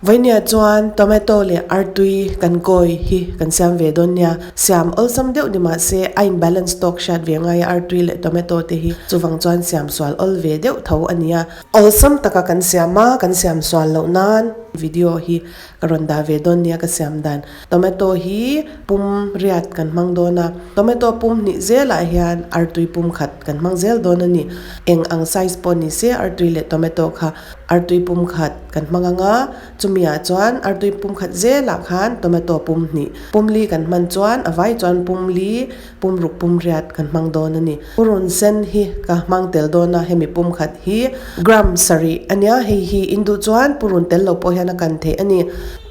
Vawinia chuan tomato leh artui kan kawi hi kan siam ve dawn nia. Siam awlsam deuh ni mah se a in balance tawk hriat ve ngai a artui leh tomato te hi chuvang chuan siam sual awl ve deuh tho a nia. Awlsam taka kan siam a, kan siam sual loh nan video hi ka rawn dah ve dawn nia ka siam dan. Tomato hi pum riat kan hmang dawn a, tomato pum hnih zelah hian artui pum khat kan hmang zel dawn a ni. Eng ang size pawh ni se artui leh tomato kha artui pum khat kan hmang ang a, chumi ah chuan artui pum khat zelah khan tomato pum hnih pum li kan hman chuan a vai chuan pum li pum ruk pum riat kan hmang dawn a ni. Purun sen hi ka hmang tel dawn a, hemi pum khat hi gram sarih a nia, hei hi in duh chuan purun tel lo pawh hian a kan theih a ni.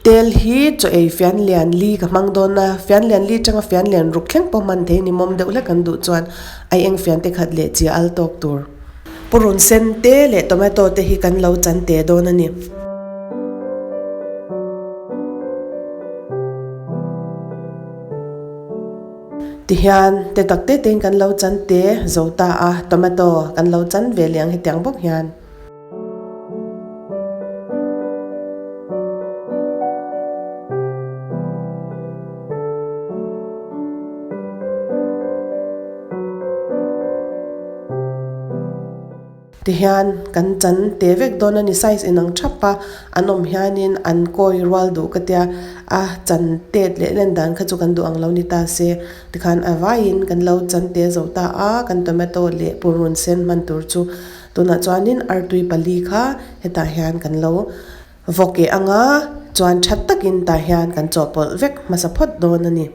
Tel hi chaw ei fian lian li ka hmang dawn a, fian lian li atanga fian lian ruk thleng pawh hman thei a ni, mawm deuh hlek kan duh chuan a eng fian te khat leh chi al tawk tur. Purun sen te leh tomato te hi kan lo chan te dawn a ni. Tihian te tak te tein kan lo chan te zo ta a, tomato kan lo chan ve leh ang hetiang bawk hian. Tihian kan chan te vek dawn a ni size inang thap a an awm hianin an kawi rual duh ka tia a chan tet leh len dan kha chu kan duh ang lo ni ta se tikhan a vaiin kan lo chan te zo ta a kan tomato leh purun sen hman tur chu tunah chuanin artui pali kha hetah hian kan lo Vawkeh anga chuan tha takin tah hian kan chawhpawlh vek hmasa phawt dawn a ni.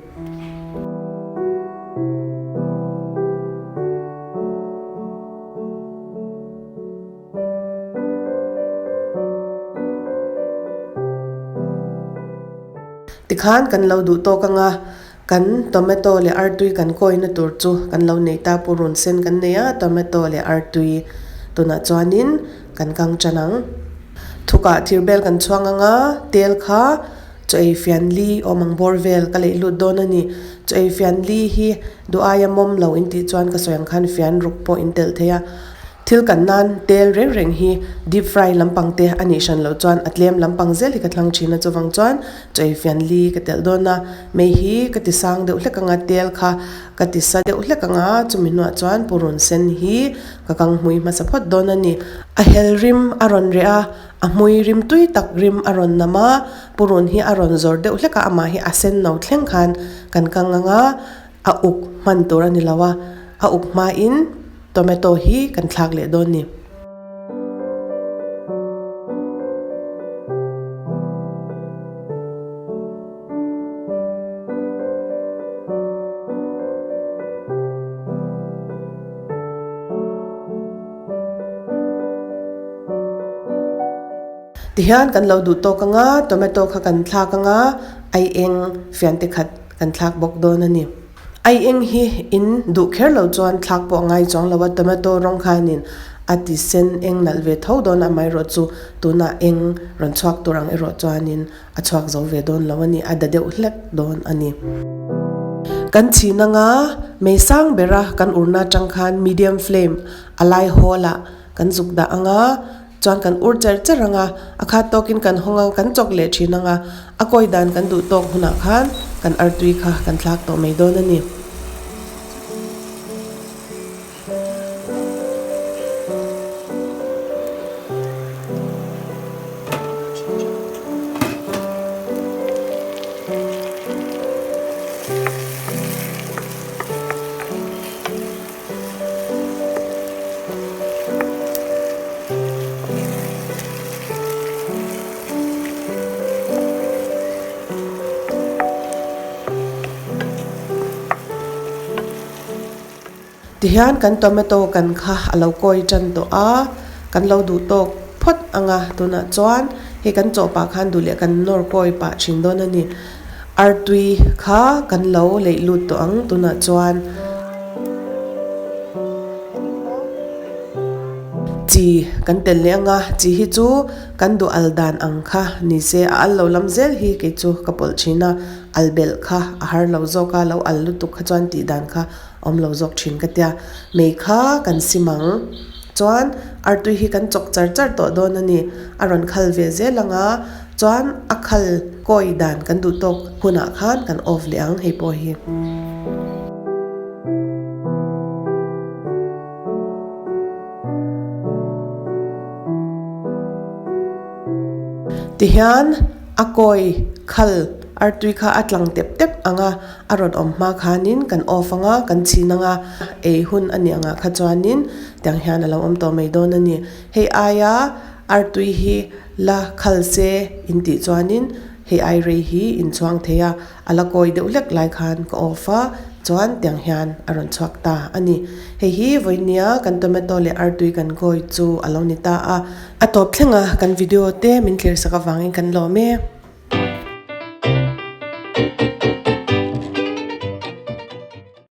Tikhan kan lo duh tawk anga kan tomato leh artui kan kawina tur chu kan lo nei ta purun sen kan nei a tomato leh artui tunah chuanin kan kang tan ang. Thukah thir bel kan chhuang anga tel kha chaw ei fian li awm ang bawr vel ka leih lut dawn a ni. Chaw ei fian li hi duh aia mawm lo in tih chuan ka sawi ang khan fian ruk pawh in telh thei a. Thil kan nan tel reng reng hi deep fry lampang te a nih hran loh chuan a tlem lampang zel hi ka thlang thin a chuvang chuan chaw ei fian li ka telh dawn a. Mei hi ka ti sang deuh hlek anga tel kha ka ti sa deuh hlek anga chumi hnuah chuan purun sen hi Ka kang hmui hmasa phawt dawn a ni. A hel rim a rawn reh a, a hmui rim tui tak rim a rawn nam a, purun hi a rawn zawr deuh hlek a, amah hi a sen no thleng khan kan kang ang a, a uk hman tur a ni lo a, a uk hmain tomato hi kan thlak leh dawn ni. Tihian kan lo duh tawk anga tomato kha kan thlak anga ai eng fian te khat kan thlak bawk dawn a ni. Ai eng hi in duh kher lo chuan thlak pawh a ngai chuang lo a tomato rawng khanin a ti sen eng nalh ve tho dawn a amaherawh chu tunah eng rawn chhuak tur ang erawh chuanin A chhuak zo ve dawn lo a ni, a da deuh hlek dawn a ni. Kan chhin anga mei sang bera kan urna atang khan medium flame a lai hawl ah kan zuk dah anga chuan kan ur cher cher anga a khat tawkin kan hawng anga kan chawk leh thin anga a kawi dan kan duh tawk hunah khan kan artui kha kan thlak tawh mai dawn a ni. Tihian kan tomato kan kha a lo kawi tan tawh a, kan lo duh tawk phawt ang a, tunah chuan hei kan chaw pah khan duh leh kan nawr kawi pah thin dawn a ni. Artui kha kan lo leih lut tawh ang tunah chuan. Chi kan tel leh ang a, chi hi chu kan duh al dan ang kha ni se a al lo lam zel hi kei chu ka pawlh thin a, al belh kha a har lo zawk a, lo al lutuk kha chuan tih dan kha awm lo zawk thin ka tia. Mei kha kan sim ang. Chuan artui hi kan chawk char char tawh dawn a ni. A rawn khal ve zel ang a. Chuan a khal kawi dan kan duh tawk hunah khan kan off leh ang hei pawh hi. Tihian a kawi khal artui kha a tlang tep tep ang a, a rawn awm hma khanin kan off ang a, kan chhin ang a, ei hun a nih angah kha chuanin tiang hian a lo awm tawh mai dawn a ni. Hei aia artui hi la khal se in tih chuanin hei ai rei hi in chhuang thei a, a la kawi deuh hlek lai khan ka off a, chuan tiang hian a rawn chhuak ta a ni. Hei hi vawinia kan tomato leh artui kan kawi chu a lo ni ta a, a tawp thleng a kan video te min thlir sak avangin kan lawm e.